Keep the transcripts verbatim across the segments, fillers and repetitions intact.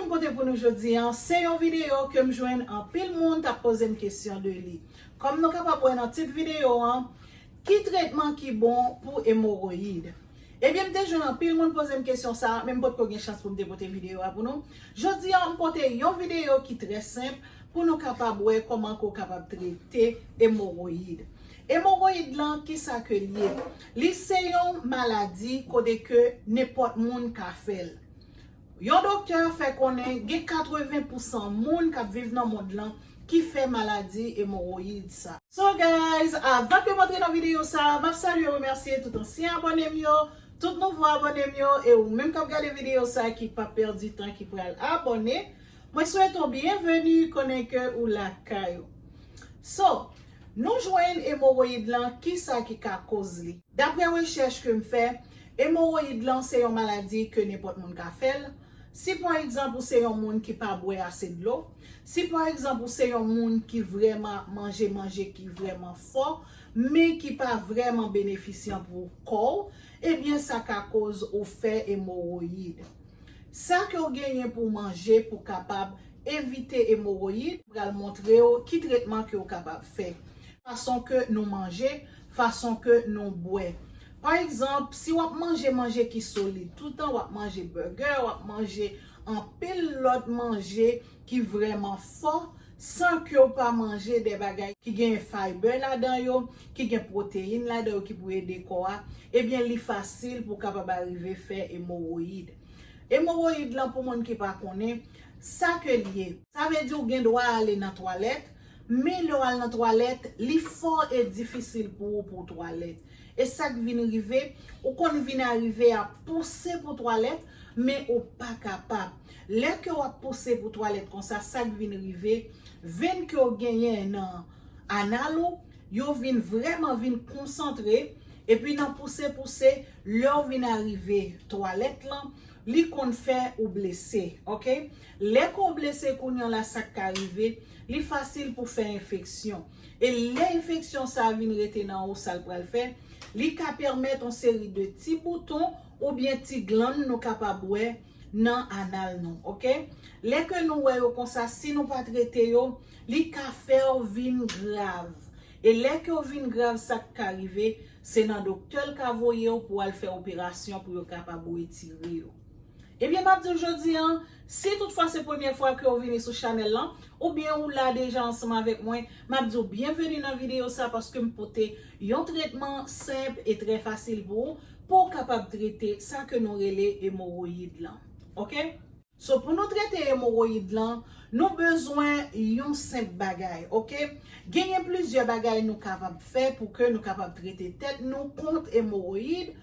Pote pou nou jodi an, se yon videyo ke m jwenn anpil moun t ap poze m kesyon de li. Kòm nou kapab wè nan tit videyo an, ki tretman ki bon pou emowoyid? Ebyen, m te jwenn anpil moun poze m kesyon sa a, men m potko gen chans pou m te pote videyo a pou nou. Jodi an, m pote yon videyo ki trè senp pou nou kapab wè kòman ke w kapab trete emowoyid. Emowoyid lan, kisa ke l ye? Li se yon maladi kote ke nenpòt moun ka fè l. Yon doktè fè konnen gen katreven pousan moun k ap viv nan mond lan ki fè maladi emowoyid sa. So guys, avan ke m antre nan videyo sa, m ap salye e remèsye tout ansyen abòne m yo, tout nouvo abòne m yo, e ou menm k ap gade videyo sa ki pa pèdi tan, ki pral abòne, mwen swete w byenveni, konnen ke ou lakay ou. So, nou jwenn emowoyid lan, kisa ki ka koz li? Daprè rechèch ke m fè, emowoyid lan se yon maladi ke nenpòt moun ka fè l. Si pa egzanp ou se yon moun ki pa bwè ase dlo, si pa egzanp ou se yon moun ki vrèman ap manje manje ki vrèman fò, men ki pa vrèman benefisyan pou kò w, ebyen sa ka koz ou fè emowoyid. Sa ke w genyen pou w manje pou w kapab evite emowoyid, m pral montre w ki tretman ke w kapab fè. Fason ke nou manje, fason ke nou bwè. Pa egzanp, si w ap manje manje ki solid, toutan w ap manje bègè, w ap manje anpil lòt manje ki vrèman fò, san ke w pa manje de bagay ki gen fayba ladan yo, ki gen pwoteyin ladan yo ki pou ede kò a, ebyen li fasil pou w kapab arive fè emowoyid. Emowoyid lan, pou moun ki pa konnen, sa ke l ye, sa vle di w gen dwa ale nan twalèt, men lè w al nan twalèt, li fò e difisil pou ou pou w twalèt. E sa k vin rive, ou konn vin arive ap pouse pou twalèt, men ou pa kapab. Lè ke w ap pouse pou twalèt konsa, sa k vin rive, venn ke w genyen nan anal ou, yo vin vrèman vin konsantre, epi nan pouse pouse, lè w vin arive twalèt lan, li konn fè ou blese, oke? Lè ke w blese kounye a la, sa k ka rive, li fasil pou fè enfeksyon. E lè enfeksyon sa a vin rete nan ou, sa l pral fè, li ka pèmèt yon seri de ti bouton oubyen ti glann nou kapab wè nan anal nou, oke? Lè ke nou wè yo konsa, si nou pa trete yo, li ka fè w vin grav. E lè ke w vin grav, sa k ka rive, se nan doktè l ka voye w pou w al fè operasyon pou yo kapab retire yo. Ebyen, m ap di w jodi an, si toutfwa se premye fwa ke w vini sou chanèl lan, oubyen ou la deja ansanm avèk mwen, m ap di w byenveni nan videyo sa paske m pote yon tretman senp e trè fasil pou ou, pou w kapab trete sa ke nou rele emowoyid lan. Oke? So, pou nou trete emowoyid lan, nou bezwen yon senp bagay, oke? Genyen plizyè bagay nou kapab fè pou ke nou kapab trete tèt nou kont emowoyid.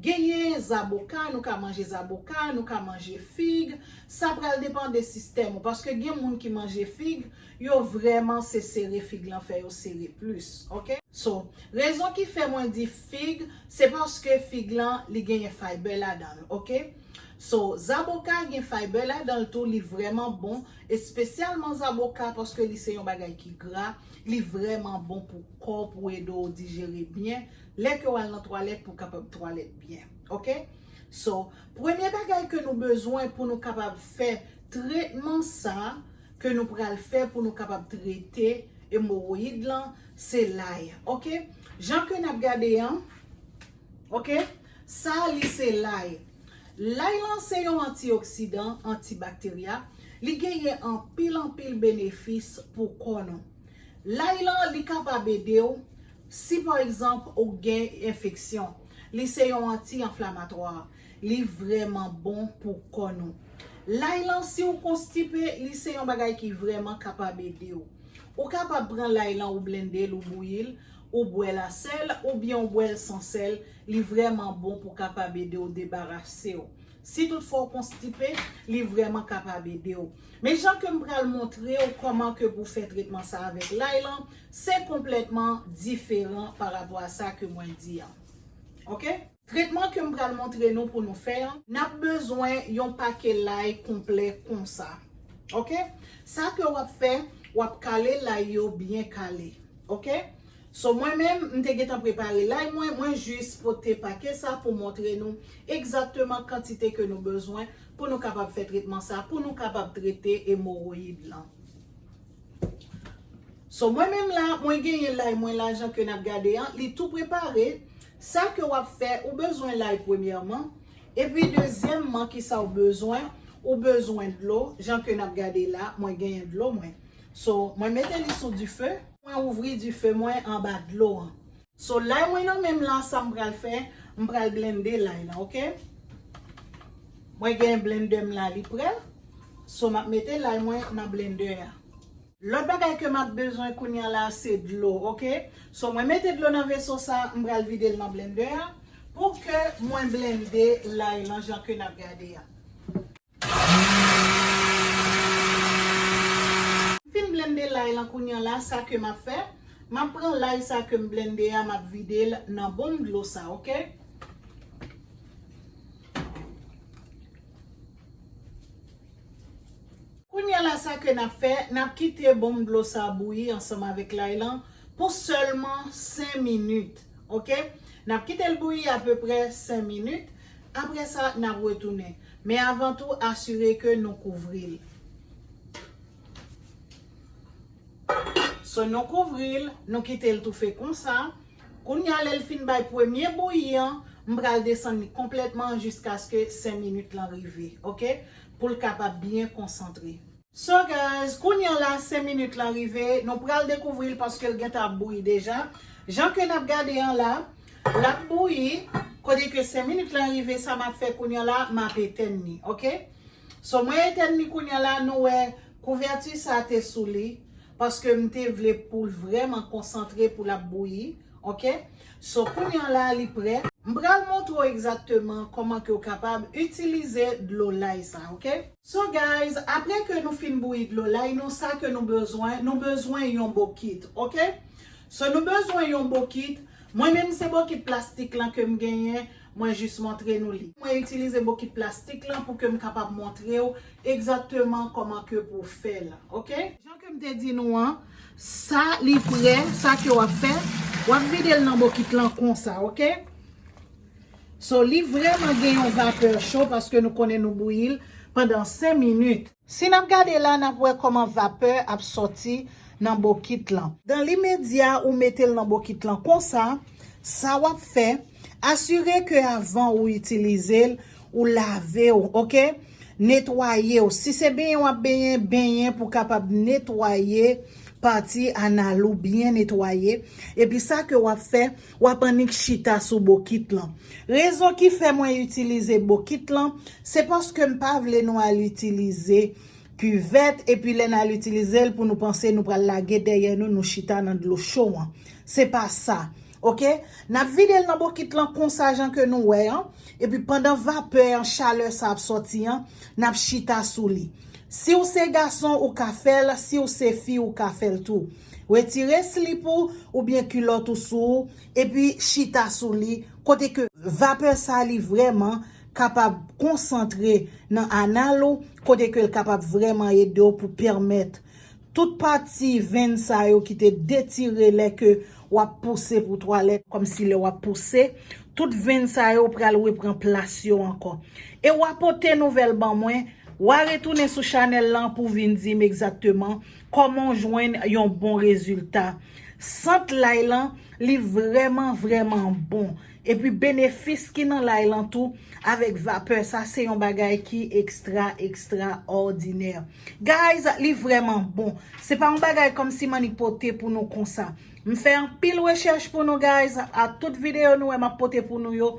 Genyen zaboka, nou ka manje zaboka, nou ka manje fig. Sa pral depann de sistèm ou, paske gen moun ki manje fig, yo vrèman se sere fig lan fè yo sere plis, oke? So, rezon ki fè mwen di fig, se paske fig lan, li genyen fayba ladan l, oke? So, zaboka gen fayba ladan l tou, li vrèman bon, espesyalman zaboka, paske li se yon bagay ki gra, li vrèman bon pou kò, pou ede w dijere byen, lè ke w al nan twalèt, pou w kapab twalèt byen, oke? So, premye bagay ke nou bezwen pou nou kapab fè tretman sa, ke nou pral fè pou nou kapab trete emowoyid lan, se lay, oke? Jan ke n ap gade an, oke? Sa, li se lay. Lay lan se yon antioksidan, antibakterya. Li genyen anpil, anpil benefis pou kò nou. Lay lan, li kapab ede w si, pa egzanp, ou gen enfeksyon. Li se yon anti-anflamatwa. Li vrèman bon pou kò nou. Lay lan, si w konstipe, li se yon bagay ki vrèman kapab ede w. Ou kapab pran lay lan, ou blende l, ou bouyi l, ou bwè l a sèl, oubyen ou bwè l san sèl. Li vrèman bon pou kapab ede w debarase w. Si toutfwa w konstipe, li vrèman kapab ede w. Men jan ke m pral montre w kòman ke pou fè tretman sa avèk lay lan, se konplètman diferan pa rapò a sa ke mwen di an. Oke? Tretman ke m pral montre nou pou nou fè an, n ap bezwen yon pake lay konplè konsa. Oke? Sa ke w ap fè, w ap kale lay yo byen kale. Oke? So, mwen menm, m te gentan prepare lay mwen, mwen jis pote pake sa pou montre nou egzakteman kantite ke nou bezwen pou nou kapab fè tretman sa, pou nou kapab trete emowoyid lan. So, mwen menm la, mwen genyen lay mwen la, jan ke n ap gade an, li tou prepare. Sa ke w ap fè, ou bezwen lay premyèman. Epi dezyèmman, ki sa w bezwen? Ou bezwen dlo, jan ke n ap gade la, mwen genyen dlo mwen. So, mwen mete li sou dife, mwen ouvri dife mwen anba dlo an. So, lay mwen nan men m la, sa m pral fè, m pral blende lay la, oke? Mwen gen blendè m la, li prè. So, m ap mete lay mwen nan blendè a. Lòt bagay ke m ap bezwen kounye a la, se dlo, oke? So, mwen mete dlo nan veso sa, m pral vide l nan blendè a, pou ke mwen blende lay lan jan ke n ap gade a. Fin blende lay lan kounye a la, sa ke m ap fè, m ap pran lay sa ke m blende a, m ap vide l nan bonm dlo sa, oke? Kounye a la, sa ke n ap fè, n ap kite bonm dlo sa bouyi ansanm avèk lay lan pou sèlman senk minit, oke? N ap kite l bouyi apeprè senk minit. Apre sa, n ap retounen. Men avan tou, asire ke nou kouvri l. So, nou kouvri l, nou kite l toufe konsa. Kounye a, lè l fin bay premye bouyi an, m pral desann li konplètman jiskaske senk minit lan rive, oke? Pou l kapab byen konsantre. So, guys, kounye a la, senk minit lan rive, nou pral dekouvri l paske l gentan ap bouyi deja. Jan ke n ap gade an la, l ap bouyi. Kote ke senk minit lan rive, sa m ap fè kounye a la, m ap etèn li, oke? So, mwen etèn li kounye a la, nou wè kouvèti sa te sou li, paske m te vle pou l vrèman konsantre, pou l ap bouyi, oke? So, kounye a la, li prè. M pral montre w egzakteman kòman ke w kapab itilize dlo lay sa, oke? So, guys, apre ke nou fin bouyi dlo lay nou, sa ke nou bezwen, nou bezwen yon bokit, oke? So, nou bezwen yon bokit. Mwen menm, se bokit plastik lan ke m genyen, mwen jis montre nou li. Mwen itilize bokit plastik lan pou ke m kapab montre w egzakteman kòman ke pou w fè l, oke? Jan ke m te di nou an, sa li prè, sa ke w ap fè, w ap vide l nan bokit lan konsa, oke? So, li vrèman gen yon vapè cho paske nou konnen nou bouyi l pandan senk minit. Si n ap gade la, n ap wè kòman vapè ap sòti nan bokit lan. Dan limedya, ou mete l nan bokit lan konsa, sa w ap fè, asire ke avan ou itilize l, ou lave w, oke? Netwaye w. Si se benyen w ap benyen, benyen pou kapab netwaye pati anal ou, byen netwaye. Epi sa ke w ap fè, w ap annik chita sou bokit lan. Rezon ki fè mwen itilize bokit lan, se paske m pa vle nou al itilize kivèt, epi lè n al itilize l pou nou panse nou pral lage dèyè nou, nou chita nan dlo cho an. Se pa sa. Oke? N ap vide l nan bokit lan konsa jan ke nou wè an. Epi pandan vapè an, chalè sa ap sòti an, n ap chita sou li. Si w se gason, ou ka fè l. Si w se fi, ou ka fè l tou. Retire slip ou, oubyen kilòt ou sou ou, epi chita sou li, kote ke vapè sa li vrèman kapab konsantre nan anal ou, kote ke l kapab vrèman ede w pou pèmèt tout pati venn sa yo ki te detire lè ke w ap pouse pou twalèt, kòmsi lè w ap pouse, tout venn sa yo pral repran plas yo ankò. E w a pote nouvèl ban mwen, w a retounen sou chanèl lan pou vin di m egzakteman kòman w jwenn yon bon rezilta. Sant lay lan, li vrèman, vrèman bon. Epi benefis ki nan lay lan tou, avèk vapè sa, se yon bagay ki ekstra, ekstraòdinè. Guys, li vrèman bon. Se pa yon bagay kòmsi m annik pote pou nou konsa. M fè anpil rechèch pou nou, guys. A tout videyo nou wè m ap pote pou nou yo,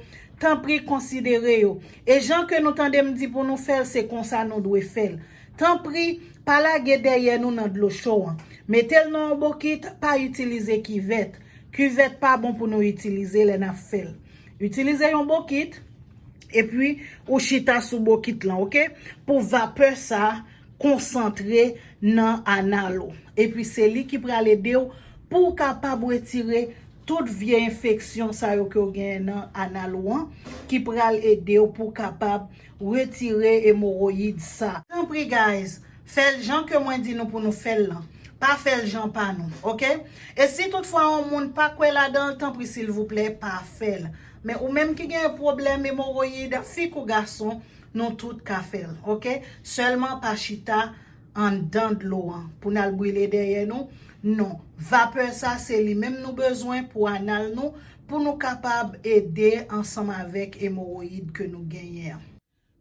tanpri konsidere yo. E jan ke nou tande m di pou nou fè l, se konsa nou dwe fè l. Tanpri, pa lage dèyè nou nan dlo cho an. Mete l nan yon bokit, pa itilize kivèt. Kivèt pa bon pou nou itilize lè n ap fè l. Itilize yon bokit, epi ou chita sou bokit lan, oke? Pou vapè sa konsantre nan anal ou. Epi se li ki pral ede w pou w kapab retire tout vye enfeksyon sa yo ke w genyen nan anal ou an, ki pral ede w pou w kapab retire emowoyid sa. Tanpri, guys, fè l jan ke mwen di nou pou nou fè l lan. Pa fè l jan pa nou, oke? E si toutfwa yon moun pa kwè ladan l, tanpri, silvouplè, pa fè l. Men ou menm ki gen pwoblèm emowoyid, fi kou gason, Nou tout ka fè l, oke? Sèlman pa chita anndan dlo an pou n al brile dèyè nou. Non. Vapè sa, se li menm nou bezwen pou anal nou, pou nou kapab ede ansanm avèk emowoyid ke nou genyen an.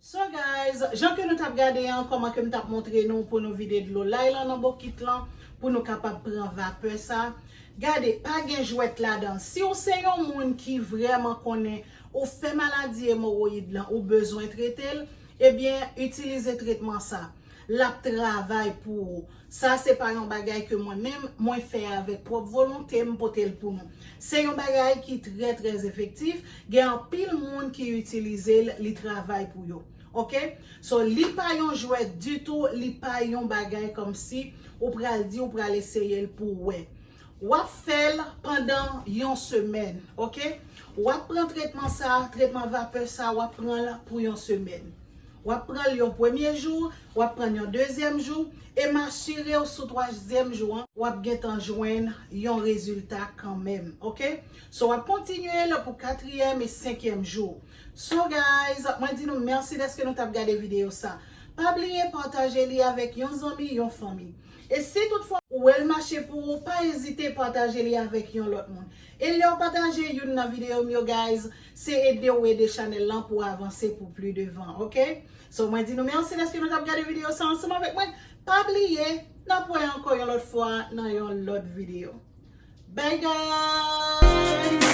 So guys, jan ke nou t ap gade an, kòman ke m t ap montre nou pou nou vide dlo lay lan nan bokit lan, pou nou kapab pran vapè sa. Gade, pa gen jwèt ladan. Si w se yon moun ki vrèman konnen ou fè maladi emowoyid lan, ou bezwen trete l, ebyen, itilize tretman sa. L ap travay pou ou. Sa se pa yon bagay ke mwen menm, mwen fè avèk pwòp volonte m pote l pou nou. Se yon bagay ki trè, trè efektif. Gen anpil moun ki itilize l, li travay pou yo. Oke? So, li pa yon jwèt ditou, li pa yon bagay kòmsi ou pral di ou pral eseye l pou wè. W ap fè l pandan yon semèn, oke? W ap pran tretman sa, tretman vapè sa, w ap pran l pou yon semèn. W ap pran l yon premye jou, w ap pran l yon dezyèm jou, e m asire w sou twazyèm jou an, w ap gentan jwenn yon rezilta kanmenm, oke? So, w ap kontinye l pou katriyèm e senkyèm jou. So, guys, mwen di nou mèsi dèske nou t ap gade videyo sa. Pa bliye pataje li avèk yon zanmi, yon fanmi. E si toutfwa ou wè l mache pou ou, pa ezite pataje li avèk yon lòt moun. E lè w pataje youn nan videyo m yo, guys, se ede w ede chanèl lan pou avanse pou pli devan, oke? So, mwen di nou mèsi dèske nou t ap gade videyo sa ansanm avèk mwen. Pa bliye, n ap wè ankò yon lòt fwa nan yon lòt videyo. Bye, guys!